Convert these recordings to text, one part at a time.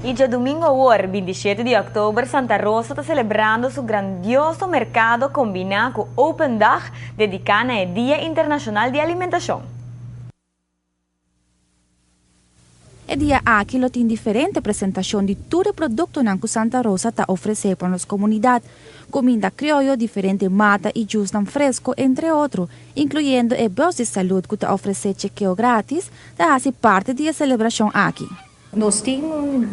Y diadomingo awor, 27 di october, Santa Rosa ta celebrando su grandioso mercado combina cu Open Dag, dedica na Dia Internacional di Alimentacion. E dia aki lo tin diferente presentacion di tur e productonan cu Santa Rosa ta ofrece pa nos comunidad. Cuminda crioyo, diferente mata y juice fresco, entre otro, incluyendo e bus di salud cu ta ofrece chequeo gratis, ta haci parti di e celebracion aki. Nos tin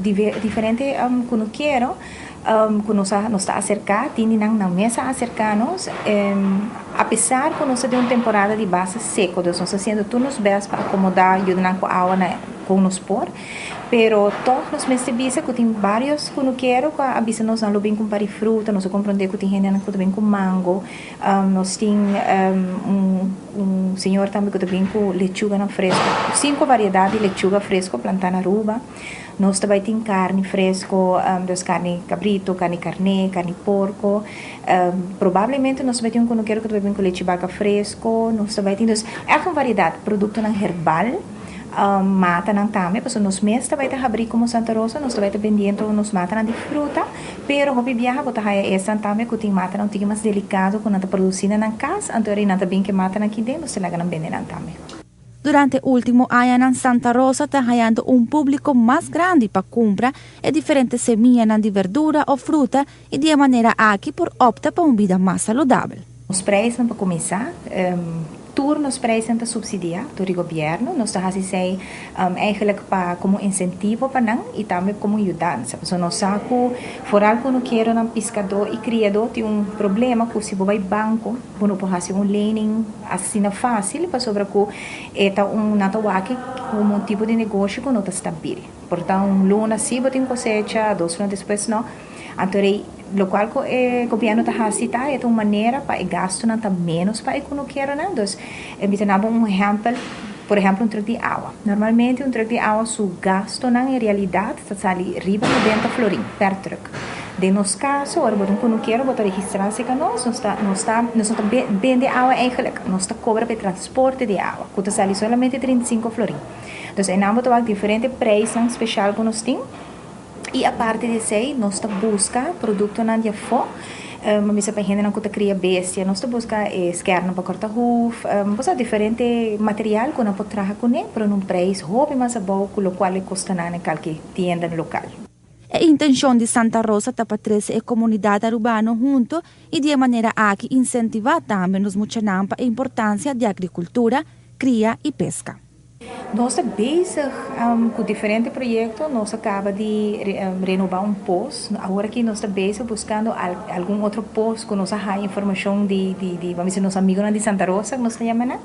diferente cunukero cu nos ta acerca, tin nan mes a acerca nos, apesar cu nos tin un temporada di base seco, nos ta haciendo tur nos best pa acomoda, yuda cu awa cu nos por, pero toch nos mester bisa cu tin varios cunukero cu a bisa nos nan lo bin cu pari fruta. Nos a comprende cu tin hende cu bin cu mango, nos tin un señor tambe cu bin cu lechuga nan fresco, cinco variedad di lechuga fresco planta na Aruba. Nos tambe tin carni fresco, dus carni cabrito, carni carne, carni porco. Probablemente nos tambe tin un cunukero cu bin cu lechi baca fresco. Nos tambe tin dus echt un variedad, productonan herbal, matanan tambe, pasobra nos mes tambe ta habri como Santa Rosa, nos tambe ta bendiendo nos matanan di fruta, pero hopi biaha bo ta haya esnan tambe cu tin matanan un tiki mas delicado cu nan ta produci na cas, anto nan ta bin cu matanan aki den, nos ta laga nan bende nan tambe. Durante ultimo aña, Santa Rosa ta hayando un publico mas grandi pa cumpra e diferente semianan di berdura of fruta y di manera aki por opta pa un bida mas saludabel. Nos prijzen, pa cuminsa, tur nos prijzen ta subsidia door gobierno. Nos ta haci eigenlijk pa como incentivo pa nan y tambe como yudansa. So nos sa cu vooral cu cunukeronan, piscado y criado tin un problema cu si bo bay banco, bo no por haci un lening asina facil, pasobra cu e ta un nan ta wak e como un tipo di negoshi cu no ta stabil. Por ta un luna si bo tin cosecha, 2 luna despues no. Anto, locual cu e gobierno ta haci ta, e un manera pa e gastonan ta menos pa e cunukeronan. Dus, mi ta un ehempel, por ehempel, un truck di awa. Normalmente un truck di awa su gastonan en realidad ta sali riba 90 florin per truck. Den nos caso, ora bo ta un cunukero, bo ta registra cu nos, nos ta bende awa eigenlijk, nos ta cobra pa transporte di awa, cu ta sali solamente 35 florin. Dus einan bo ta diferente prijs special cu nos tin. Y aparte di esey, nos ta busca productonan di afo. Bisa pa hendenan cu ta cria bestia, nos ta busca skernan pa corta hoef, busca diferente material cu nan por traha cune, pero na un prijs hopi mas abou cu locual e costa nan na cualkier tienda local. E intencion di Santa Rosa ta pa trece e comunidad arubano hunto y di manera aki incentiva tambe nos muchanan pa e importancia di agricultura, cria y pesca. Nos ta bezig cu diferente proyecto. Nos a caba di renoba un pos. Awor aki nos ta bezig buscando algun otro pos cu nos a informacion di, ban bisa, nos amigonan di Santa Rosa, nos ta yama.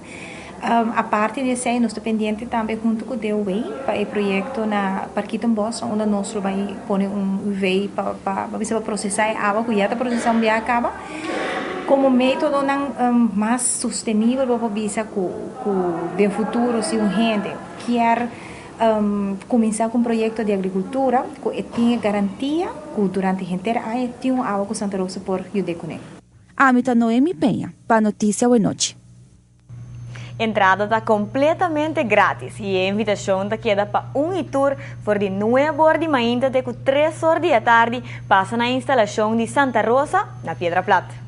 Aparte di esey, nos ta pendiente tambe hunto cu DOW pa e proyecto na Parkietenbos, unda nos ta bay pone un UV pa procesa e awa, cu ya ta procesa un biaha caba. Como metodonan mas sostenibel, pa bisa cu den futuro si un hende kier cuminsa cu un proyecto di agricultura, cu tin garantia cu durante henter aña tin un awa cu Santa Rosa por yuda cune. Ami ta Noemi Peña, pa Noticia Buenas. Entrada ta completamente gratis y e invitacion ta keda pa un y tur for di 9 or di mainta te 3 or di atardi pasa na instalacion di Santa Rosa na Piedra Plat.